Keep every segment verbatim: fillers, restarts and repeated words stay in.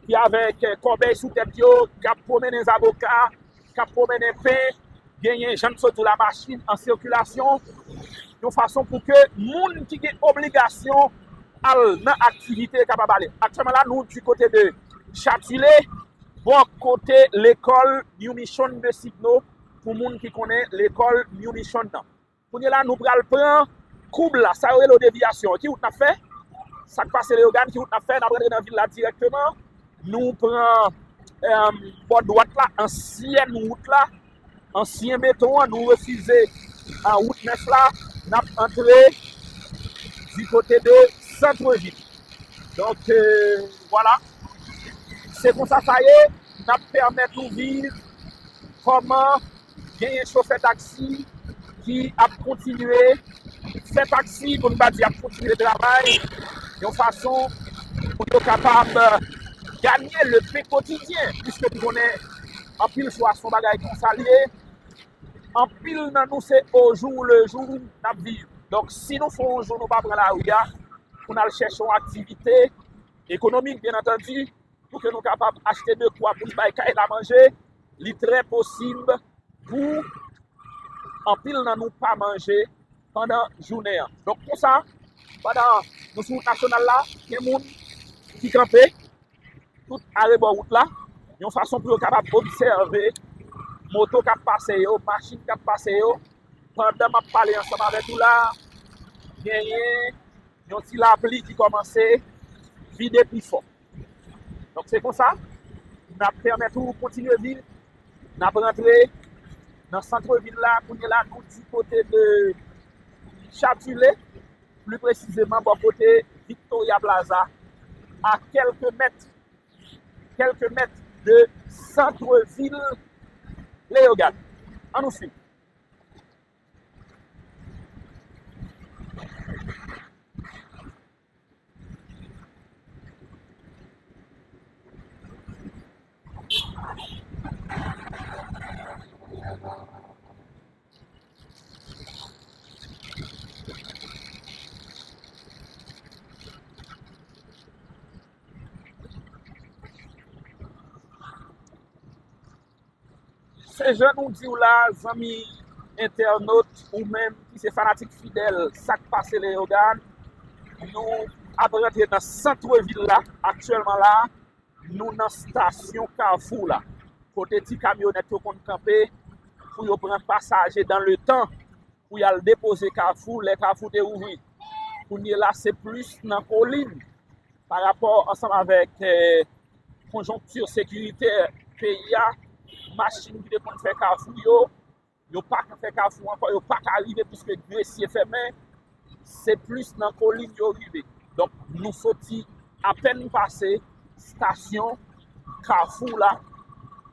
ki avèk, eh, kòbèy sou tèt yo, k ap pwomennen zaboka, k ap pwomennen pen, genyen, jan m sot di w la, machin an sikilasyon, yon fason pou ke moun ki gen obligasyon al nan aktivite kapab ale. Aktyèlman la, nou di kote de Chapchile, bò kote lekòl New Mission de Signo, pou moun ki konnen lekòl New Mission nan. Kounye la, nou pral pran koub la, sa yo rele devyasyon. Ki wout n ap fè? Sa k pase Leyogàn, ki wout n ap fè? N ap rantre nan vil la dirèkteman. Nou pran, eh, bò dwat la, ansyèn wout la, ansyen beton an, nou refize, ah, wout nèf la, n ap antre di kote de sant vil. Donk, eh, vwala. Se konsa sa ye, n ap pèmèt ou viv kòman genyen chofè taksi ki ap kontinye fè taksi, pou n pa di ap kontinye travay, yon fason pou yo kapab ganye le pen kotidyen, piske nou konnen anpil fwa se yon bagay konsa l ye, anpil nan nou se au jour le jour n ap viv. Donk, si nou fè yon jou nou pa pran lari a, pou n al chèche yon aktivite ekonomik, byen antandi, pou ke nou kapab achte dekwa pou n bay kay la manje, li trè posib pou anpil nan nou pa manje pandan jounen an. Donk, konsa, pandan nou sou wout nasyonal la, gen moun ki kanpe tout arebò wout la, yon fason pou yo kapab obsève moto k ap pase yo, machin k ap pase yo. Pandan m ap pale ansanm avèk ou la, genyen yon ti lapli ki kòmanse vide pi fò. Donk, se konsa, n ap pèmèt ou kontinye viv. N ap rantre nan sant vil la. Kounye la, nou di kote de Chapchile, pli presizeman bò kote Victoria Plaza, a kèlke mèt, kèlke mèt de sant vil Leyogàn. Ann nou swiv. Se jan nou di w la, zanmi entènot, ou menm ki se fanatik fidèl sa k pase Leyogàn, nou ap rantre nan sant vil la aktyèlman la. Nou nan stasyon Kafou la, kote ti kamyonèt yo konn kanpe pou yo pran pasaje dan le tan pou y al depoze Kafou, lè Kafou te ouvri. Kounye la, se plis nan kolin pa rapò ansanm avèk, eh, konjonkti sekiritè peyi a, machin ki te konn fè Kafou yo, yo pa ka fè Kafou ankò, yo pa ka rive piske gresye fèmen, se plis nan kolin yo rive. Donk, nou soti apèn pase stasyon Kafou la,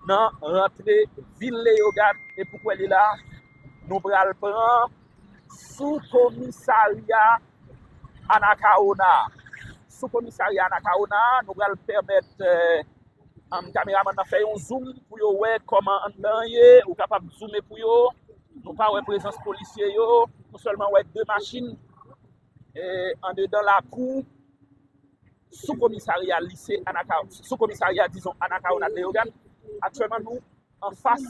nan rantre vil Leyogàn, e pou kwè li la, nou pral pran sou komisarya Anacaona. Sou komisarya Anacaona, nou pral pèmèt, eh, um, kameramann nan fè yon zoom pou yo wè kòman anndan an ye. Ou kapab zoume pou yo. Nou pa wè prezans polisye yo. Nou sèlman wè de machin, eh, andedan lakou sou komisarya lise Anacaona, sou komisarya, dizon, Anacaona de Leyogàn. Aktyèlman, nou anfas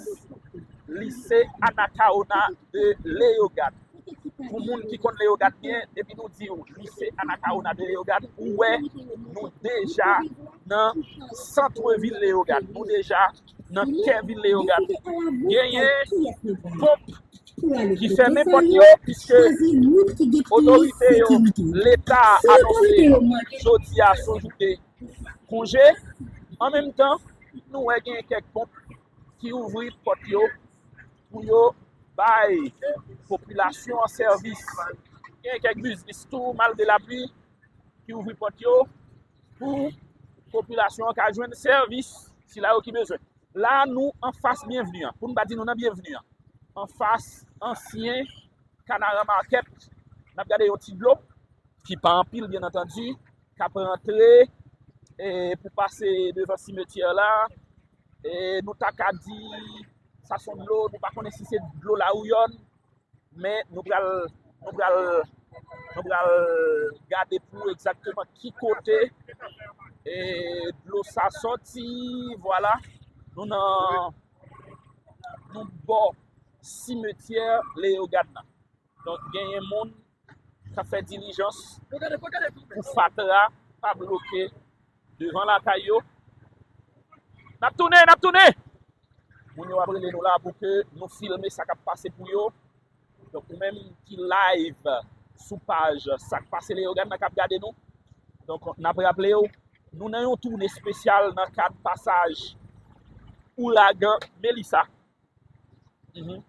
lise Anacaona de Leyogàn. Pou moun ki konn Leyogàn byen, depi nou di w lise Anacaona de Leyogàn, ou wè nou deja nan sant vil Leyogàn. Nou deja nan kè vil Leyogàn. Genyen ponp ki fèmen pòt yo, piske otorite yo, Leta anonse jodi a se yon jou de konje. An menm tan, nou wè genyen kèk ponp ki ouvri pòt yo pou yo bay popilasyon an sèvis. Genyen kèk biznis tou, malgre lapli, ki ouvri pòt yo pou popilasyon an ka jwenn sèvis, sila yo ki bezwen. La, nou anfas Byenvni an. Pou n pa di nou nan Byenvni an. Anfas ansyen Kanaran Market, n ap gade yon ti dlo, ki pa anpil, byen antandi, k ap rantre, e, pou pase devan simetyè la. E, nou ta ka di, sa se yon dlo, nou pa konnen si se dlo Lawouyòn, men nou pral, nou pral Nou pral gade pou egzakteman ki kote e dlo sa sòti. Vwala, nou nan nou bò simetyè Leyogàn nan. Donk, genyen moun k ap fè dilijans pou fatra pa bloke devan lakay yo. N ap tounen, n ap tounen! Moun yo ap rele nou la pou ke nou filme sa k ap pase pou yo. Donk, ou menm ki live sou paj Sa k Pase Leyogàn nan k ap gade nou. Donk, n ap raple w, nou nan yon toune espesyal nan kad pasaj ouragan Melissa. Mhm.